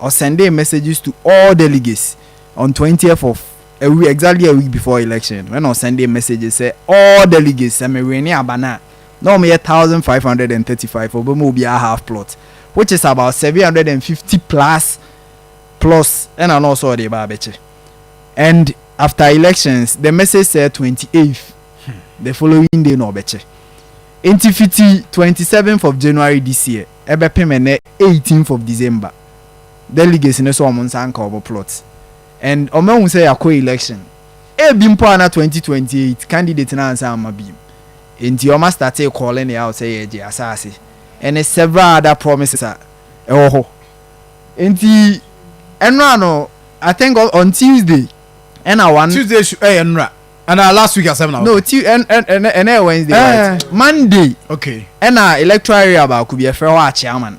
Ɔsende messages to all delegates on 20th of a week, exactly a week before election, when ɔsende messages sɛ all delegates, sɛ mewin aba no a, na ɔmo yɛ 1535, ɔbɛma obiara half plot, which is about 750 plus plus, ɛna na ɔsɔ ɔde ba abɛkyɛ. And after elections, the message said 28th, the following day na ɔbɛkyɛ. Nti fiti 27th of January this year ɛbɛpem ɛnɛ 18th of December, delegates ne so ɔmo nsa nka ɔmo plot, and ɔmo ehu sɛ yakɔ election ebi mpo ana 2028 candidate na ansa ama bi, nti ɔmo start calling out sɛ yɛgye asase ɛne several other promises a ɛwɔ hɔ. Nti ɛno ano, I think on Tuesday ɛna one Tuesday ɛyɛ nnura ana last week asɛm na? No, tu ɛn ɛn ɛnɛ ɛnɛ yɛ Wednesday. Right, Monday. Ɛna electoral area baako bi ɛfrɛ hɔ Akyeaman,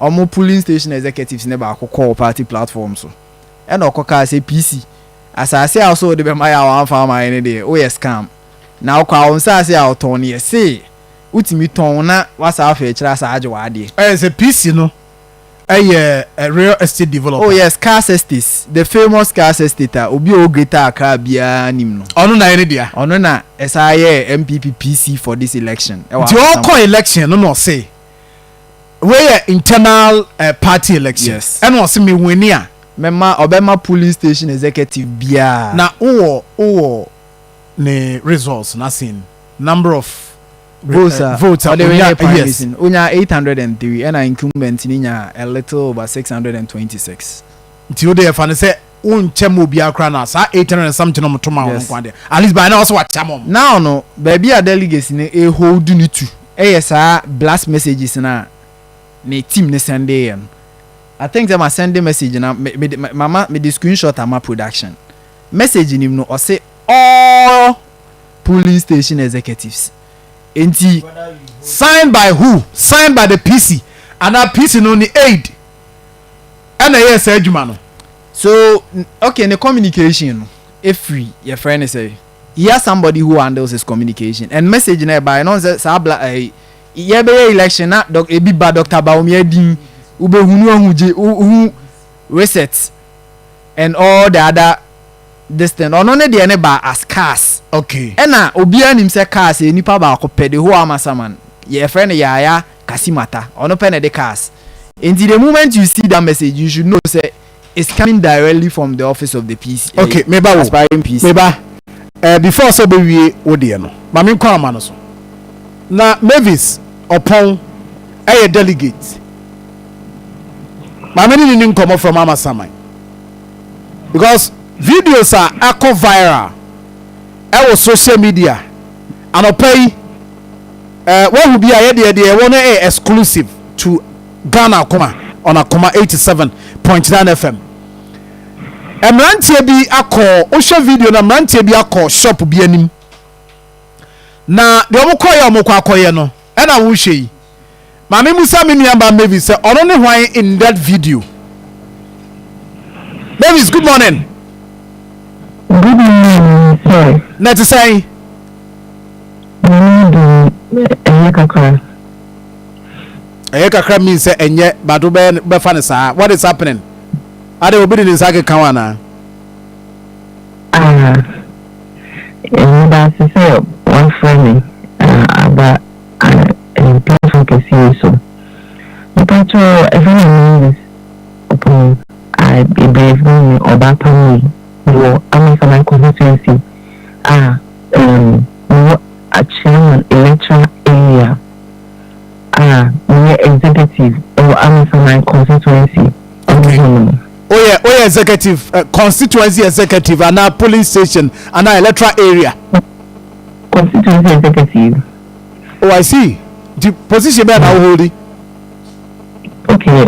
ɔmo polling station executives ne baako kɔɔ party platform so, ɛna ɔkɔ kaa sɛ PC asase a ɔsɔ ɔde bɛma yɛ a wɔamfa ama yɛ no deɛ, woyɛ scam, na ɔkɔ a wɔn nsaase a ɔtɔn no yɛ see wotumi tɔn na wasa afɔ akyire asa agye w'adeɛ. Ɛyɛ sɛ PC no ɛyɛ a real estate developer? Oh yes, Cars Estates, the famous Cars Estate a obi a ɔwɔ Greater Accra biara nim no. Ɔno na yɛ ne dea? Ɔno na ɛsa yɛ NPP PC for this election ɛwɔ Nti Amasaman. Ɔkɔ election no na ɔse wei yɛ internal party election. Yes. Ɛna ɔse mi win a, mɛma ɔbɛma polling station executive biara. Na wowɔ ne results na sin number of Votes a votes a ɔde onya? win primaries no, onya 803, ɛna incumbent ni nya a little over 626. Nti o de yɛfa no sɛ wonkyɛ ma obiara koraa na saa 800 and something ɔmo to ma wɔn nko adeɛ, at least by now ɔsɛ wakyɛ ma ɔmo. Now no, baabi a delegates no ehold ne tu ɛyɛ saa blast messages na ne team ne send yɛ no. I think sɛ ma send message na me me mama me de screenshot ama production. Message nim no, ɔse all polling station executives, nti Signed by who? Signed by the PC ana PC no ne aide ɛna ɛyɛ saa adwuma no? So okay, ne communication no efiri yɛfrɛ ne sɛ he has somebody who handles his communication, and message na ɛba ɛno sɛ saa bla ɛɛ yɛbɛyɛ election na doc ebi ba Dr Bawumia din, wobɛhunu ahu gye hu reset and all the other this thing. Ɔno ne deɛ ne ba as cars. Ɛna obiara nim sɛ cars yɛ nipa baako pɛ de hɔ Amasaman, yɛfrɛ no Yaya Kasimata, ɔno pɛ na de cars. Nti the moment you see that message, you should know say it's coming directly from the office of the PC. Okay, meba wo. Aspiring PC. Meba before sɛ ɔbɛwie wo deɛ no, maame nkɔ ama no so na Mavis Ɔpɔn ɛyɛ delegate. Maame ne nkɔmɔ from Amasaman, because videos a akɔ viral ɛwɔ social media anɔpa yi, wahu bi a yɛdeɛ deɛ ɛwɔ no ɛyɛ exclusive to Ghana Akoma on Akoma 87.9 FM. Mmeranteɛ bi akɔ, wohwɛ video na mmeranteɛ bi akɔ shop bi anim, na deɛ ɔmo kɔyɛ a ɔmo kɔ akɔyɛ no ɛna wohwɛ yi. Maame musa me nua ba Mavis sɛ ɔno ne hwan in that video. Mavis, good morning. Good morning, sir. Na ɛte sɛn? Mami di ɛyɛ kakra. Ɛyɛ kakra mean sɛ ɛnyɛ, but wobɛyɛ bɛfa no saa. What is happening? Ade obi de ne nsa keka wo anaa? Ah, meda ase sɛ wafrɛ me aba platform kɛseɛ yi so. Mpakyɛ, ɛfɛ na Mavis Ɔpɔn a ebere mi ɔba pam yi wɔ Amasaman constituency a mewɔ Achiaman electoral area a meyɛ executive ɛwɔ Amasaman constituency ɛwɔ hɔnom. Woyɛ executive, constituency executive anaa polling station anaa electoral area? Constituency executive. Oh, I see. Nti position bɛɛ na wo hold? Okay,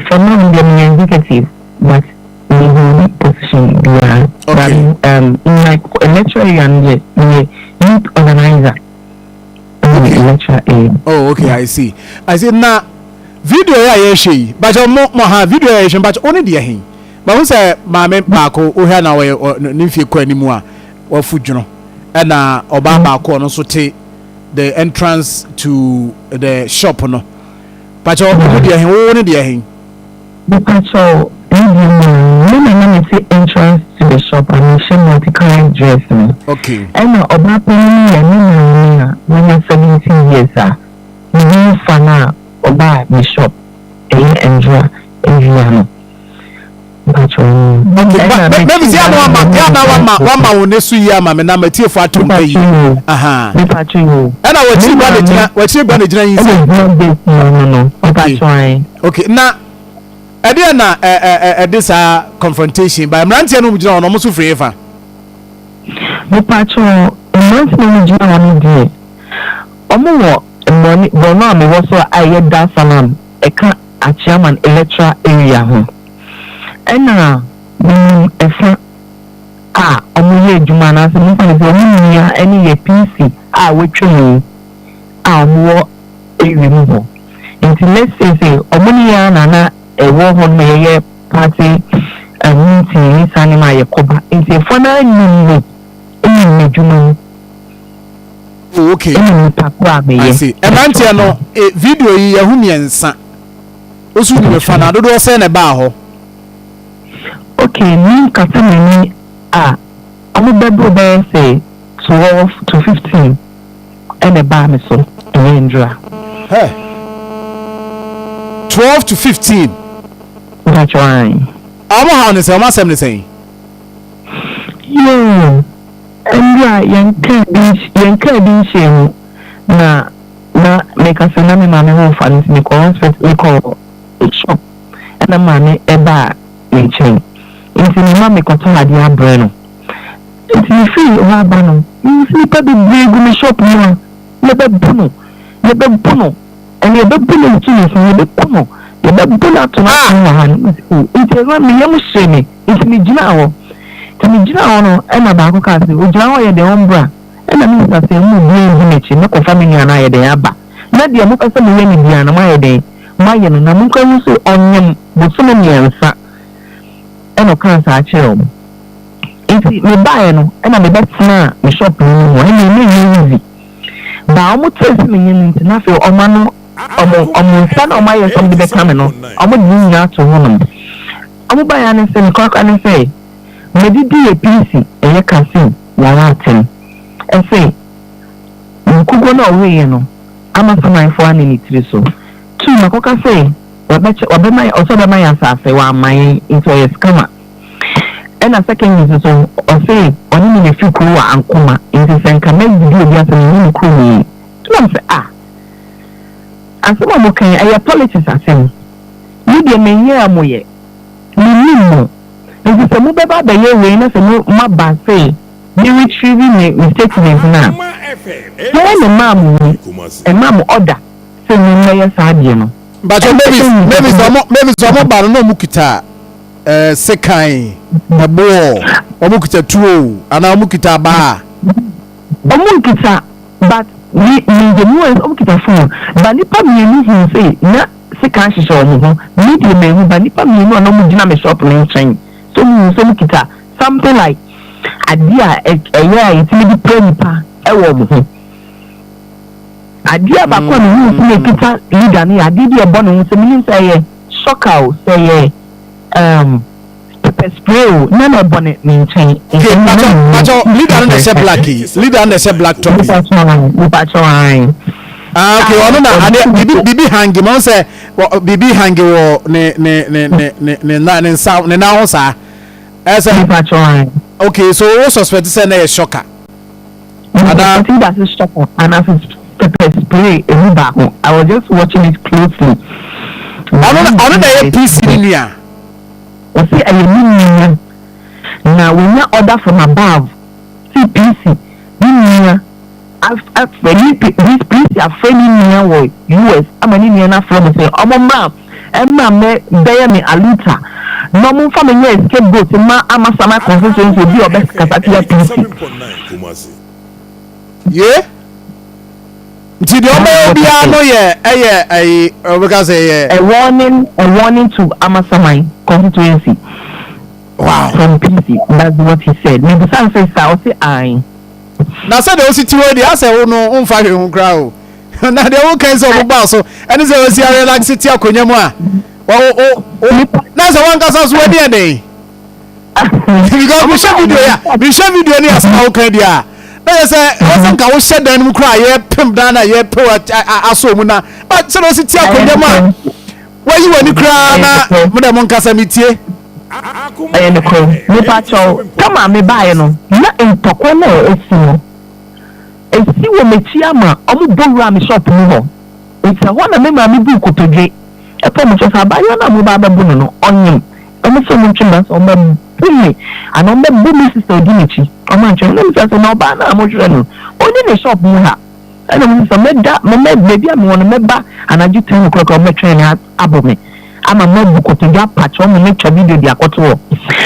for now, I'm the executive, but me hold position biara. But in my electoral area, I'm the youth organizer in the electoral area. Oh okay, I see. Na video yi a yɛrehwɛ yi, bakyɛ mo ha video yi a yɛrehwɛ, bakyɛ ɔne deɛ he mahu sɛ maame baako wohwɛ na ɔyɛ ne mfie kɔ anim a wafu dwono, ɛna ɔbaa baako ɔno nso te the entrance to the shop no. Bakyɛ ɔmo deɛ he, wo ne deɛ he? Mepakyɛw, ne deɛ mu a, me na na mete entrance to the shop a mehyɛ multicolored dress no. Okay. Ɛna ɔbaa panin yi yɛ me maame a wanya 70 years a ne ho mfa no a ɔbaa me shop ɛyɛ Ndra awia no. Mepakyɛw, Okay, ɛna ba mete maybe sɛ hɔ yana a wama me ho yana mfa wama no. wama wo ne so yie ama me na matiefo ato nka yie. Mepakyɛw o, Aha. mepakyɛw o. Ɛna Me wɔkyiri gua na maame gyina wɔkyiri gua na gyina yi ɛna sɛ. gyina gate no ano no, Okay. mepakyɛw ae. Okay, na ɛdeɛ na ɛ ɛ ɛ ɛde saa confrontation ba mmeranteɛ no mu gyina hɔ no, ɔmo nso firi efa? Mepakyɛw, mmerante na ɔmo gyina hɔ no deɛ, ɔmo wɔ mmɔne borɔno a mewɔ so a ɛyɛ Dar Salaam, ɛka Achiaman electoral area ho. Ɛna menim ɛfa a ɔmo yɛ adwuma anaasɛ memfa no sɛ ɔmo nua ɛne yɛ PC a watwa mu yi a ɔmo wɔ area mu hɔ. Nti let's say sɛ ɔmo ne yɛn na na ɛwɔ hɔ nom a yɛyɛ party meeting ne saa nneɛma a yɛkɔba. Nti ɛfoɔ no anim me, ɛnim m'adwuma mu. Oh, okay. Ɛna nipa ko a I meyɛ. see. Mmeranteɛ no, video yi yɛho mmiɛnsa. Wosu nim fa na dodoɔ sɛn na ɛbaa hɔ? Okay, mi nkasa m'ani a, ɔmo bɛboro bɛyɛ sɛ 12 to 15 ɛna ɛbaa me so ɛyɛ ndra. Hey. 12 to 15. Mpakyɛw ae. Ɔmo haw ne sɛ, ɔmo asɛm ne sɛn? Yoo, ndra yɛn kaa bi nhyɛ mu na meka sɛ na me maame ho fa no, nti mekɔ hospital, mekɔ shop, ɛna maame ɛbaa me nkyɛn, nti me ma mekɔtɔ adeɛ abrɛ no. Nti mefiri hɔ aba no, mehu sɛ nnipa bebree gu me shop mu a yɛbɛbu no, yɛbɛbu no, ɛne yɛbɛbu no ntu ne so, yɛbɛku no, yɛbɛbu no ato no ato wɔ ha no. Nti ɛno meyam hyee me, nti megyina hɔ. Nti megyina hɔ no, ɛna baako kaa sɛ ogyina hɔ yɛ deɛ ɔmbra. Ɛna me sɛ mu obiara ndi m'akyi, mɛkɔfa me nua no ayɛ dɛn aba, na deɛ mopɛ sɛ moyɛ no biara no, moayɛ dɛn moayɛ no, na monkɔ hu sɛ ɔnyem bosome 3. Ɛna ɔkaa saa kyerɛ wɔn. Nti mebaeɛ no, ɛna mebɛtena me shop no mu hɔ, ɛna ɛna ɛnyɛ easy baa ɔmo tee sɛ menyɛ no. Nti na afei ɔmo ano ɔmo nsa na ɔmo ayɛ sɛ ɔmo de bɛka me no, ɔmo de ne nyinaa to hɔnom. Ɔmo baeɛ ne sɛ mekɔakora ne sɛ medidi yɛ PC ɛyɛ kasim yàrá atɛm ɛsɛ nkukuo na ɔweeɛ no ama samanfoɔ ane ne tiri so tu makɔka sɛ wabɛkyɛ wabɛma yɛ, ɔsɛ ɔbɛma yɛ asase, wama yɛn, nti ɔyɛ scammer. Ɛna second nso so, ɔsɛ ɔne ne nefi kuro wɔ Ankoma, nti sɛ nka mɛdidi obi asɛm ne ne kuro mu yi, ɛna sɛ ah, asɛm a mo kan ɛyɛ politics asɛm. Me deɛ menyɛ a mo yɛ menim mo, nti sɛ mobɛba abɛyɛ wei na sɛ mo maba sɛ me retrieve me statement na wɔn ne maa mo yi, ɛmaa mo order sɛ mo mmɛyɛ saa adeɛ no. But maybe sɛ ɔmo ba no na ɔmo kita sekan, ɛboɔ, ɔmo kita tuo anaa ɔmo kita abaa? Ɔmo nkita, but mi de mu ɔmo kita phone, but nipa mmienu hu sɛ na sekan hyehyɛ ɔmo ho. Mi deɛ mehu, but nipa mmienu a na ɔmo gyina mi shop ne nkyɛn so ɔmo hu sɛ ɔmo kita something like adeɛ a ɛyɛ a yɛtumi de pere nipa ɛwɔ ɔmo ho. Adeɛ baako a mehu sɛ ekita leader no yɛ adeɛ bi a ɛbɔ ne ho, sɛ menim sɛ ɛyɛ shocker o, sɛ ɛyɛ pepper spray o, na ɛbɔ ne nkyɛn. Okay, Pacho, leader no na ɛhyɛ black yi, leader no na ɛhyɛ black top yi? Nipa ayi. Ah, okay, ɔno na adeɛ bibi hang ma sɛ bibi hang wɔ ne ne na ne nsa ne nan ho saa ɛsɛ. Nipa ayi. Okay, so wo suspect sɛ na yɛ shocker? Ana I think that's a shocker and as pepper spray emu baako. I was just watching it closely. Ɔno na yɛ PC ne nua? Ɔsi ɛyɛ ne nua na wonya order from above si PC ne nua afrɛ ne PC, afrɛ ne nua wɔ US ama ne nua no afrɛ mo sɛ ɔmo mmra ɛmra mɛ bɛyɛ me aluta na ɔmo nfa me nyɛ scapegoat ma Amasaman constituency obi a ɔbɛ kasa tia PC. Ye nti deɛ ɔbɛyɛ biara no yɛ ɛyɛ ɛyi ɔbɛka sɛ yɛ. A warning to Amasaman constituency. From PC, that's what he said. Mebisa sɛ sa, ɔsi ayi. Na sɛ deɛ osi ti hɔ deɛ, asɛ wo no nfa hwee ho koraa o, na deɛ wo kan sɛ ɔmo baa so ɛne sɛ osi arelax ti akonnwa mu a. Wo wo wo na sɛ wankasa so w'ani yɛ den. Because mehwɛ video ya mehwɛ video ni asɛm a woka di a na yɛ sɛ ɛwɔ sɛ nka wohyɛ dan no mu koraa yɛpem dan no a yɛpew asɔ mu na but sɛ na ɔsi ti akonnwa mu a wayi w'ani koraa na mo dɛ mo nkasa metie. Ɛyɛ nokorɛ mepakyɛw tam a mebaeɛ no na ntɔkwa no a ɛsi no ɛsi wɔ m'akyi ama ɔmo bɔ wuraa me shop mu hɔ nti ɛhɔ na me maame buu kotodwe ɛpɔ mo kyɛ sɛ abaayewa no a moba abɛbo no no ɔnyem. Ɔmo se ɔmo ntwe mma sɛ ɔmo bɛbo me anaa ɔmo bɛbo me sister odi m'akyi. Ɔmo antwe. Ɛna mebisa sɛ na ɔbaa no a mohwehwɛ no no ɔnni ne shop mu ha? Ɛna ɔmo se sɛ mɛda mɛ baabi a mewɔ no mɛba anadwo 10 o'clock a ɔmo bɛtwɛn me abɔ me ama mabu kotodwe apakyɛ ɔmo matwa video de akɔto hɔ.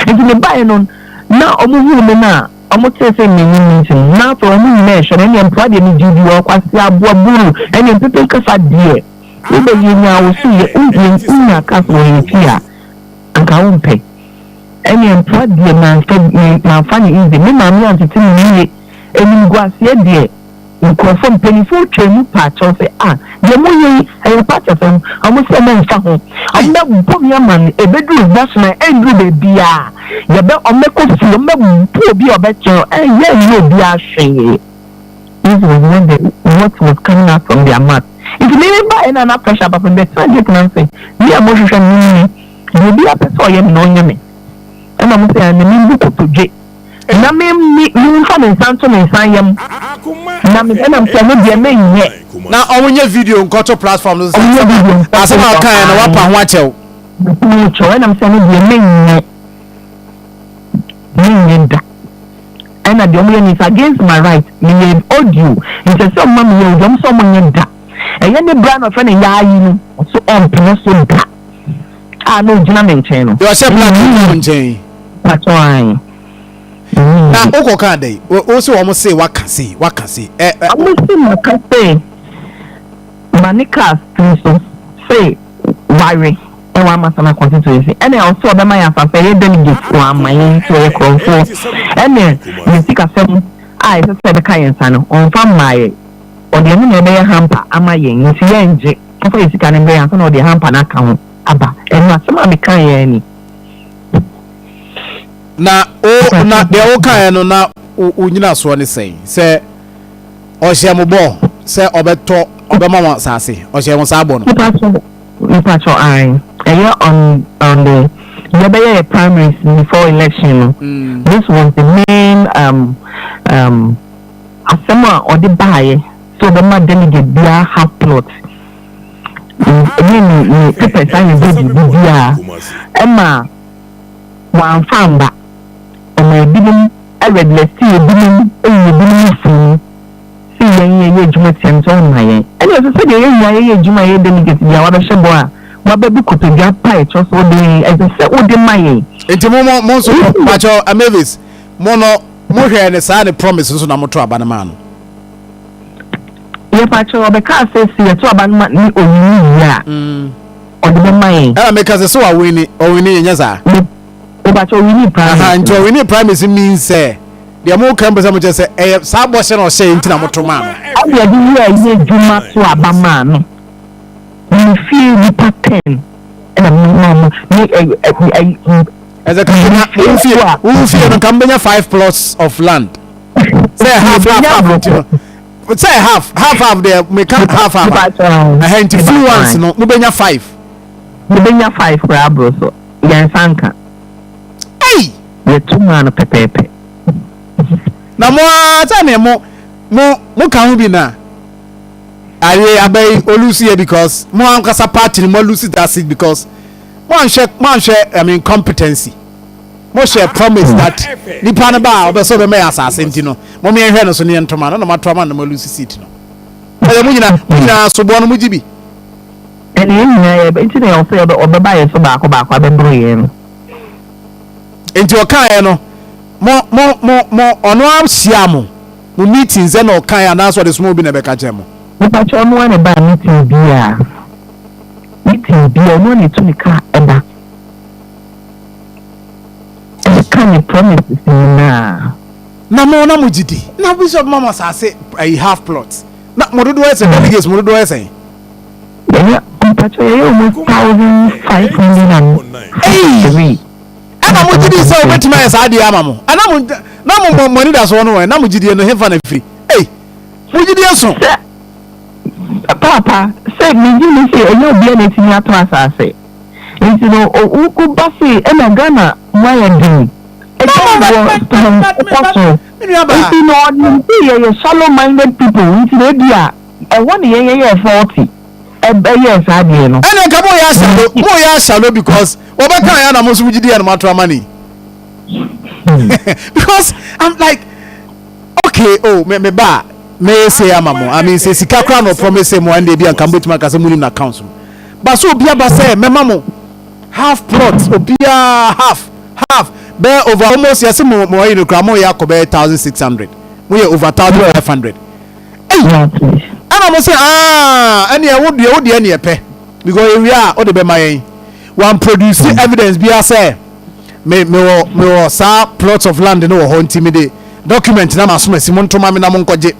Nti mebaeɛ no na ɔmo huu me no a ɔmo tee sɛ mennim me nti no na afei ɔmo nyinaa ɛhwɛ no ɛneɛ mpoa deɛ megye di wɔ ɔkwasea aboa buru ɛneɛ mpepe kasa deɛ wobɛyɛ nyaa wo so yɛ wonya kas wɔ yɛn fie a anka wompɛ. Ɛneɛ mpoa deɛ manfa me manfa no easy. Me maame antete me yie. Animguaseɛ deɛ nkurɔfoɔ mpaninfoɔ twaa mu paa kyɛw sɛ ah deɛ moyɛ yi ɛyɛ party asɛm. Ɔmo sɛ mɛnfa ho. Ɔmo bɛbɔ me ama no ɛbɛduru national ɛnduru baabiaa yɛbɛ ɔmo bɛkɔ fie ɔmo bɛbo obi a ɔbɛkyerɛ ɛyɛ nyɛ obiaa hwee. This was when the what was coming out from their mouth. Nti me me baeɛ na na pressure aba fam bɛtena gate no ano sɛ me a mohwehwɛ me no nie deɛ obiara pɛ sɛ ɔyɛ me no ɔnyɛ me. Ɛna ɔmo sɛ ɛne me mbu kotodwe na me me memfa me nsa nto me nsa yam na me ɛna sɛ me deɛ menyɛ. Na ɔmo nyɛ video nkɔto platform no so Ɔmo sɛ nyɛ video nkɔto asɛm a ɔkaeɛ no wapa ho akyɛw. Wapa ho akyɛw ɛna sɛ me deɛ menyɛ. Menyɛ da. Ɛna deɛ ɔmo yɛ no is against my right. Meyɛ audio nti ɛsɛ ɔmo ma meyɛ audio. Ɔmo sɛ ɔmo nyɛ da. Ɛyɛ ne bra na ɔfrɛ no Yaayi no ɔso ɔmpene so da a na ogyina me nkyɛn no. Deɛ ɔhyɛ black no gyina wo nkyɛn yi. Pakyɛw ae. Na wokɔ kaa dɛn? Wo se wɔn se waka sei, waka sei. Ɛ ɛ. Ɔmo se maka sɛ ma ne cars tiri so se ware. Wɔ Amasaman constituency ɛna ɔsɛ ɔbɛma yɛn asase ɛyɛ delegate wɔ ama yɛn nti ɔyɛ korɔmfoɔ ɛna yɛn sikasɛm a ɛsɛ sɛ ɛbɛka yɛn nsa no ɔnfa mmaa yɛn ɔde ɛno na ɛbɛyɛ hamper ama yɛn nti yɛn ngye ɔmfa yɛn sika no mbrɛ yɛn ansa na ɔde hamper no aka ho aba ɛno asɛm a meka yɛn ni. Na o na deɛ wokaeɛ no na wo nyinasoɔ ne sɛn sɛ ɔhyɛ mo bɔ sɛ ɔbɛtɔ ɔbɛma mo asase ɔhyɛ mo saa bɔ no. Mepakyɛw ae ɛyɛ on on the yɛbɛyɛ yɛ primaries before election no this was the main um um asɛm a ɔde baayɛ sɛ ɔbɛma delegate biara half plot ɛne ne ne papers ayɛ ready bibiara ɛma wɔamfa amba ɔma ebinom ɛredlɛsi ebinom eyi ebinom firi mu. Se yɛn yɛyɛ adwuma tia no sɛ ɔmma yɛn. Ɛne ɛsɛ sɛdeɛ yɛn nyinaa yɛyɛ adwuma a yɛyɛ delegate biara wabɛhyɛ bɔ a wababu kotodwe apa ɛkyɛw sɛ wode yɛn ɛsɛ sɛ wode ma yɛn. Nti mo mo mo nso mo pakyɛw Mavis mo no mo hwɛɛ ne saa ne promise nso na mo to aba no maa no. Yɛ pakyɛw ɔbɛkaa sɛ se yɛto aba no ma ne owini wie a ɔde bɛma yɛn. Ɛna meka sɛ sɛ wawini ɔwini yɛ nyɛ saa. Me pakyɛw owini primaries no. Nti ɔwini primaries means sɛ. Deɛ mo ka mpɛ sɛ mo kyerɛ sɛ ɛyɛ saa bɔhyɛ na ɔhyɛ nti na mo to maa no. Ɛna yɛde yɛɛ yɛ adwuma to aba maa no. Me fie nipa 10 ɛna me maa mo me ɛ ɛ ɛ. Ɛsɛ ka na wo fie wo fie no nka mo bɛnya 5 plots of land. Sɛ half half half nti no. Sɛ half half half deɛ meka half half. Ɛhɛ nti full ones no mo bɛnya 5. Mo bɛnya 5 koraa aboro so yɛn nsa nka. Ei! Yɛto maa no pɛpɛɛpɛ. Na mo ara sɛ ne mo mo mo ka ho bi na aye aba yi olusi yɛ because mo ankasa party no mo alusi that seat because mo anhwɛ mo anhwɛ I mean competency mo hyɛ promise that nipa no ba a ɔbɛ sɛ ɔbɛma yɛ asase nti no mo mo yɛnhwɛ no so ne yɛn ntoma no na mo ato ama no mo alusi seat no ɛyɛ mo nyina mo nyinaa soboɔ no mo gye bi. Ɛna yɛn nyinaa yɛ nti na yɛ ɔsɛ ɔbɛba yɛ so baako baako abɛboro yɛn no. Nti ɔkaeɛ no mo mo mo mo ɔno ara hyiaa mo mo meetings ɛna ɔkaeɛ anaasɛ ɔde soma obi na ɛbɛka kyerɛ mo? Mepakyɛ ɔno ara na ɛbaa meeting biaa meeting biaa ɔno ara na ɛtu ne car ɛba ɛbɛka ne promises nyinaa. Na mo na mo gye di na bishop ma mo asase ayi half plot na mo dodoɔ yɛ sɛn delegates mo dodoɔ yɛ sɛn? Yɛyɛ. Mepakyɛw yɛyɛ almost 1,553. Ɛna mo gyidi sɛ obetumi ayɛ saa adeɛ ama mo? Ɛna mo na mo mo mo anidasoɔ no wɔ na mo gyidie no hefa na firi? Ei, mo gyidie so. Sɛ paapa sɛ megye ni sɛ ɛnyɛ obiara na etumi atɔ asase nti no woba se ɛna Ghana mu ayɛ den ɛdan wɔ tɔn kɔ so nti no ɔnim sɛ yɛyɛ shallow minded people nti na ebi a ɛhɔ ne yɛn yɛyɛ faulty ɛyɛɛ saa adeɛ no. Ɛnna nka mo yɛ ahyalo mo yɛ ahyalo because wɔbɛka yɛ na mo nso mo gyi di yɛ na mo ato ama ni because I'm like, okay, oh, me ba me se ama mo, I mean, sɛ sika kora na ɔpromise mo, ɛnna ebi anka mo betumi aka sɛ mo nim na accounts mo ba so obi aba sɛ mɛma mo half plot, obiara half half, bɛyɛ over almost, yɛsɛ mo ayi no kora mo yɛ akɔ bɛyɛ 1,600, mo yɛ over 1,500. Ei, ɛna mo sɛ aa, ɛneɛ wo deɛ, wo deɛ neɛ pɛ because ewia a wode bɛma yɛn, wan produce evidence bia sɛ me wɔ saa plots of land no wɔ hɔ, nti me de document na ma so ma si mo ntoma me na mo nkɔgye.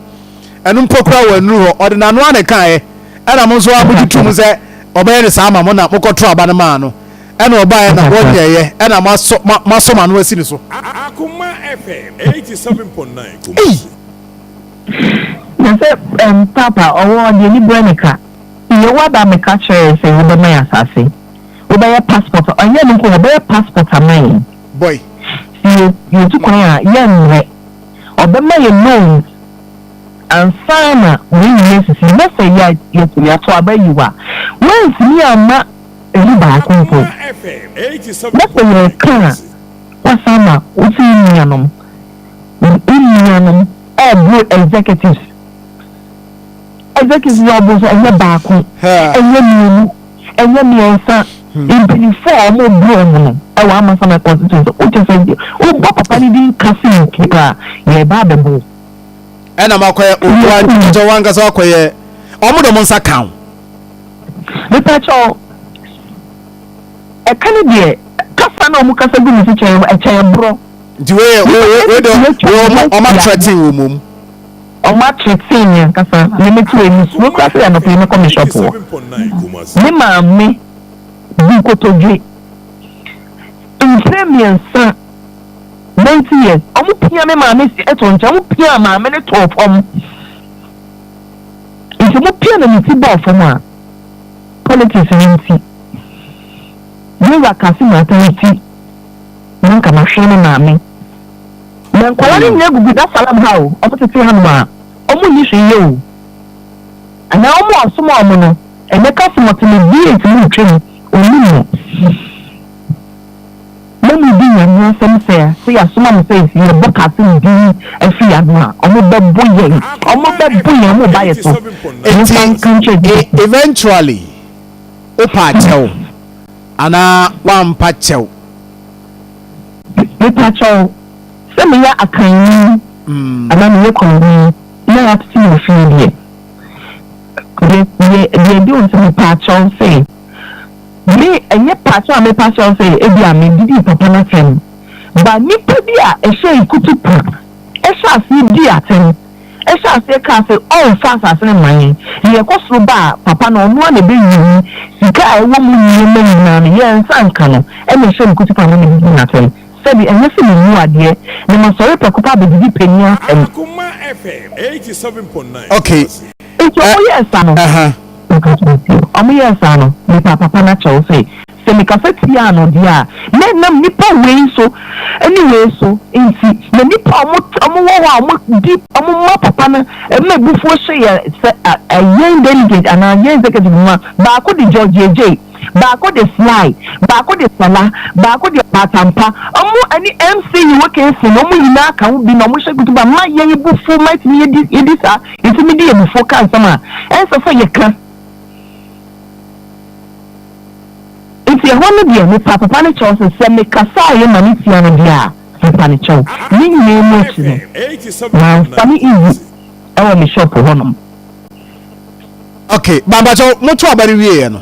Ɛno mpo kora wɔ anuru hɔ, ɔde n'ano a ne kaeɛ, ɛna mo nso a mogye tom sɛ ɔbɛyɛ ne saa ma mo na mokɔto aba no maa no, ɛna ɔbaeɛ na wɔnyɛeɛ, ɛna moasɔ mo ano asi ne so. Akoma FM 87.9 Ei! Kumasi. Na sɛ papa ɔwɔ deɛ ni brɛ ne ka yɛwɔ aba meka kyerɛ sɛ wobɛma yɛ asase, wobɛyɛ passport, ɔnyɛ no nko, wɔbɛyɛ passport ama yɛn. Boy. Si yɛtu kwan a yɛmmerɛ, ɔbɛma yɛ loans ansa na wɔayi asisi na sɛ yɛ yɛato aba yi wa wɔntumi amma ɛmu baako mpo. Akoma FM Na sɛ 87.9 yɛka a Kumasi. wasan ma wosi wo nuanom ɛɛboro executives yɛ ɔbo nso, ɛnyɛ baako, ɛnyɛ mmienu, ɛnyɛ mmiɛnsa, mpanyinfoɔ a wɔn buro wɔn no ɛwɔ Amasaman constituency, wokyɛ sɛ wobɔ papa ne din kase nkuta a yɛba abɛbɔ. Ɛna makɔyɛ owa wankasa wakɔyɛ ɔmo de ɔmo nsa ka wo. Nipa kyɛw, ɛka ne deɛ kasa na ɔmo kasa gu ne so kyɛn ɛkyɛn borɔ. Nti wei wei de ɔmo atrɛten wɔ mom. Ɔmo atrɛten mi ankasa ne me ti wɔ emi suro kora sɛ anɔpɛ yi mɛkɔ me shop wɔ 87.9 Kumasi. Me maame bu nkotodwe mfiri 3, 90 years, ɔmo pia me maame si ɛto nkyɛn, ɔmo pia maame ne tɔɔ fam, nti ɔmo pia na ne ti bɔɔ fam a politics ne nti yɛwura kase mata nti na nka mahwɛ me maame na nkwadaa no nyinaa gugu da salam ha o, ɔmo tete hanom a ɔmo nni hwee yɛ o, anaa ɔmo a ɔsom ɔmo no ɛnɛ kase mɔte ne V8 mu ntwam onim no na mo di Nyame asɛm sɛ yɛasoma mo sɛ yɛbɔ kase din afiri ano a, ɔmo bɛbo yɛn, ɔmo bɛbo yɛn, ɔmo ba yɛ so. Nti nka nkyerɛ eventually wopa kyɛw anaa wampa kyɛw? Mepa kyɛw sɛ meyɛ akanni anaa meyɛ kɔnni na yɛatete me ofie deɛ deɛ di wɔn sɛ mepa kyɛw sɛ me ɛnyɛ pa kyɛw a mepa kyɛw sɛ ebi a medidi papa n'atɛm ba, nipa bi a ɛhyɛ nkutu pa ɛhyɛ aseɛ di atɛm, ɛhyɛ aseɛ kaa sɛ ɔnfa asase no ma yɛn na yɛkɔ soro ba a, papa no ɔno a na ɛbɛyiyi sika a ɛwɔ mu nneɛma nyinaa no yɛn nsa nka no, ɛna ɛhyɛ nkutu pa no na ɛdidi n'atɛm. Sɛbi, ɛnyɛ sɛ memu adeɛ na masɔre prɛko pa abɛdidi panyin atɛm. Akoma FM 87.9 Okay. Kumasi. Nti ɔmo yɛɛ sa no, ɔmo yɛɛ saa no, nipa papa no akyɛw sɛ mekasa tia no deɛ a na ɛnam nipa wei so ɛne wei so nti na nipa a ɔmo wɔ hɔ a ɔmo di ɔmo ma papa no ɛma ebufuo hyɛ yɛ sɛ yɛn delegate anaa yɛn executive mu a, baako de George Eje, baako de Sly, baako de Sala, baako de Batampa, ɔmo ɛne MC yi wɔ kɛnsi na ɔmo nyinaa ka ho bi na ɔmo hyɛ kutuba ma yɛn ebufuo ma ɛtumi yɛdi saa, yɛtumi di ebufuo ka nsɛm a ɛnsɛ sɛ yɛka. Nti ɛhɔ no deɛ mepa papa no kyɛw sɛ mekasa a yɛ ma ne tia no deɛ a, mepa ne kyɛw. Ne nyinaa mu akyi no, mamfa ne easy ɛwɔ me shop hɔnom. Okay, bampakyɛw, moto aba no wieɛ no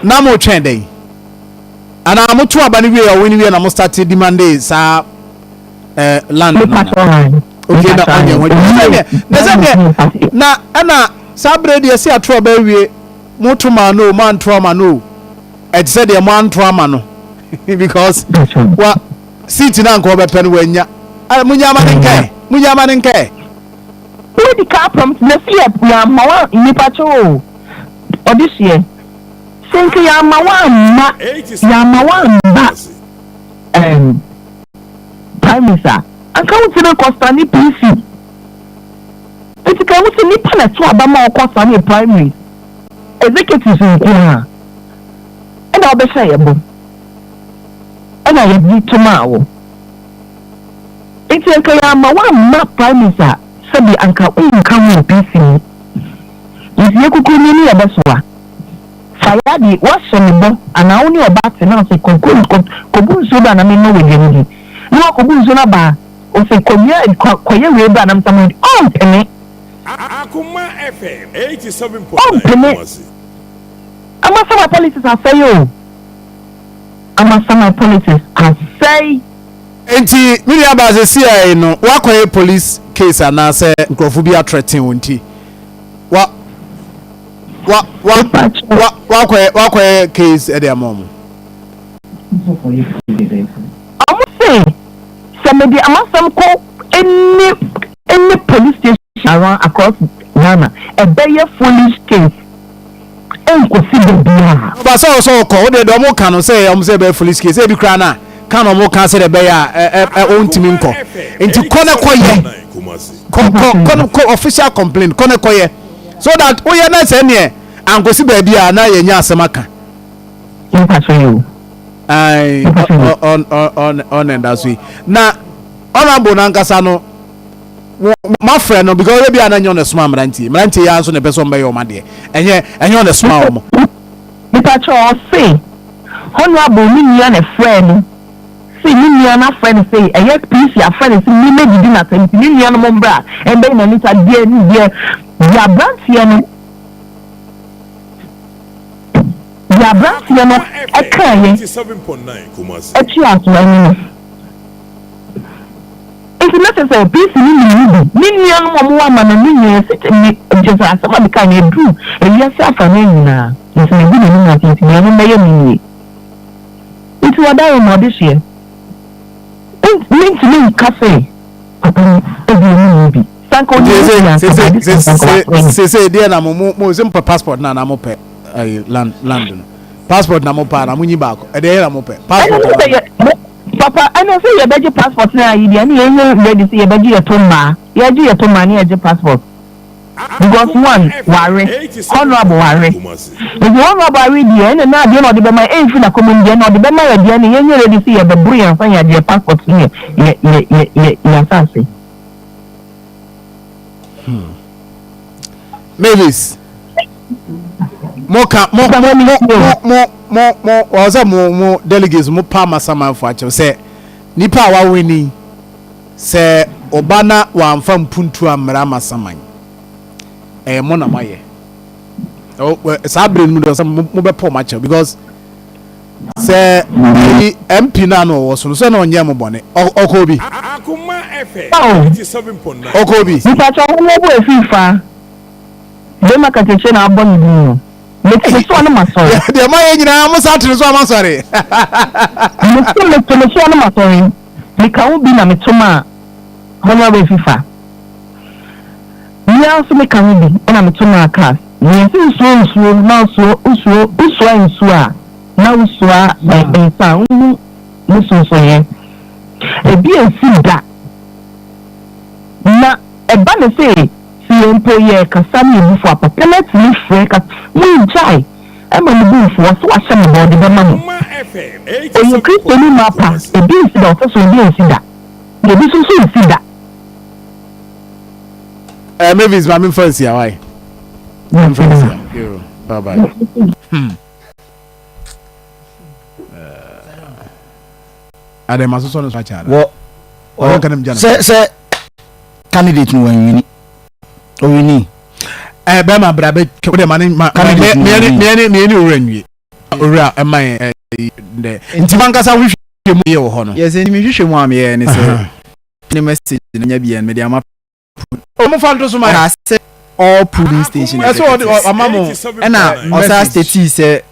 na motwɛn dɛn, anaa moto aba no wieɛ, ɔwɔ no wie na mo start demand saa land no? Mepa kyɛw han. Okay, na ɔnyɛ ho adwuma sɛ deɛ na sɛ deɛ na ɛna saa berɛ deɛ sɛ ato aba awie. Moto maa no o, moanto ama no o, ɛte sɛ deɛ moanto ama no because wa seat no anka ɔbɛpɛ no wanya. Munya ama ne nkɛɛ, munya ama ne nkɛɛ. Wodi ka prompt na si yɛ yɛamma wa nnipa kyɛw o ɔde hyeɛ sɛ nka yɛamma wa amma yɛamma wa amba um, primaries a anka wontumi nkɔ sane PC nti ka ɛho sɛ nipa na ɛto aba ma ɔkɔ sane primaries executives nko a ɛna wobɛhyɛ yɛ bɔ ɛna yɛde to maa wo. Nti anka yɛamma woamma primaries a sɛbi anka wonka ho wɔ PC mu. Nti yɛkukuru ni ne yɛbɛsoa. Fa yɛade woahyɛ me bɔ anaa wo ne ɔbaa te na ɔse kɔ kɔ kɔbu nsuo bra na memma wo aduane di na wakɔbu nsuo no aba a ɔse kɔwia kɔ kɔyɛ wei bra na mesa ma ɔmpene. Ɔmpene. Amasaman politics asɛe o. Amasaman politics asɛe. Nti me nua baa sesiei no woakɔyɛ police case anaa sɛ nkurɔfo bi atrɛten wo nti wa wa wa wa wakɔyɛ wakɔyɛ case ɛde ama ɔmo. Ɔmo se sɛ mede amasɛm kɔ any any police station around across Ghana ɛbɛyɛ foolish case. ɛnkosi da biara. Ɔba sɛ ɔsɛ ɔkɔ wo deɛ deɛ ɔmo ka no sɛ ɔmo sɛ ɛbɛyɛ foolish case ebi koraa na ka na ɔmo ka sɛ deɛ ɛbɛyɛ a ɛ ɛ ɔntumi nkɔ nti kɔ na kɔ yɛ kɔ kɔ kɔ no kɔ official complaint kɔ na kɔ yɛ so that woyɛ na sɛ neɛ ankosi baabi a na yɛnya asɛm aka. Ayi ɔn ɔn ɔn ɛda so yi na honourable nankasa no. Mafrɛ no because ebi a na nyɛ ɔna soma mmeranteɛ mmeranteɛ yi ara nso na ɛpɛ sɛ ɔmbɛyɛ wɔn adeɛ ɛnyɛ ɛnyɛ ɔna soma wɔn. Mepakyɛw ɔse honourable ne nua na ɛfrɛɛ no se ne nua no afrɛ no se ɛyɛ PC afrɛ no se me mɛdidi no atɛm nti ne nua no mo mbra ɛmbɛyi n'ani sa deɛ deɛ deɛ abranteɛ no deɛ abranteɛ no ɛkaeɛ ɛtua so ɛne no. Nti na kyerɛ sɛ PC no nim no bi. Me nuanom a wɔwɔ amana no nyinaa sɛ me kyerɛ sɛ asɛm a mekae no aduru ewiase afanan nyinaa. Nti magu n'anim ase nti nea mommɛyɛ me nie. Nti wɔda wo ma ɔdehyeɛ. Mentumi nka sɛ papa no ebia ɔnim no bi. Sɛ anka ɔnim no bi a anka by this time anka wafrɛ me. Seesei deɛ na mo mo mo sɛ mopɛ passport no anaa mopɛ ayi land land no? Passport na mopɛ anaa monyi baako ɛdeɛ yɛ na mopɛ passport anaa? Papa ɛnɛ sɛ yɛbɛgye passport na ayi deɛ ɛne yɛnyɛ ready sɛ yɛbɛgye yɛto mmaa yɛgye yɛto mmaa ne yɛgye passport because one ware honourable ware nti honourable awe deɛ ɛne na adeɛ na ɔde bɛma ɛmfiri n'akoma mu deɛ na ɔde bɛma yɛ deɛ ne yɛnyɛ ready sɛ yɛbɛboro yɛn nsa yɛagye yɛ passport ne yɛ yɛ yɛ yɛ yɛ asase. Hmm. Mavis mo ka mo mo mo mo mo mo wɔn sɛ mo mo delegates mo pa amasamanfo akyɛw sɛ nipa a wawini sɛ ɔba na wamfa mpuntu ammra amasaman ɛyɛ mo na moayɛ saa abiri no mu deɛ sɛ mo bɛpɔ mo akyɛw because Sɛ ɛyi MP no a na ɔwɔ so no sɛ na ɔnyɛ mo bɔne ɔkɔɔ bi ɔkɔɔ bi. Mepakyɛw ho mo bo efi fa bema katakye na abɔ ne din no mete me soa no masɔre. Deɛ moayɛ nyinaa mo san te ne so a masɔre. Mese mete me soa no masɔre meka ho bi na meto maa Honourable Efifa mea nso meka ho bi na meto maa cars nea ɛse nsuo nsuo na nsuo nsuo nsuo nsuo a na wosoa nsa a wohu ne nsonsonoeɛ. Ebi nsi da. Na ɛba no sɛ sɛ yɛn mpo yɛrekasa ne yɛn bo fu a, papa no atumi frɛ ka mongyae ɛma ne bo mfu, ɔse wahyɛ me bɔ ɔde bɛma mo. Ɔyɛ Kristoni mapa, ebi nsi da, ɔsɛ so ebi nsi da, na ebi nso nso nsi da. Eh, Mavis, ma memfa nsia, why? Memfa nsia. Yo, bye bye. Hmm. Adɛ ma sosɔ no so akyɛ wɔ sɛ sɛ candidate no wɔnwini ɔwini. Ɛ bɛrima bra bɛ twɛ wode ma ne ma miɛne miɛne owura nwie owura ɛma yɛ dɛ nti wankasa wohwehwɛ mu yɛ wɔ hɔ no. Yɛ sɛ nti mehwehwɛ mu a meyɛ ne sɛ ne message no nya bi yɛ mede ama Ɔmo fa nto so ma yɛ. Ɔkaa sɛ all polling station Ɛsɛ ɔde executives. ɔma mo Ɛna ɔsan message. state sɛ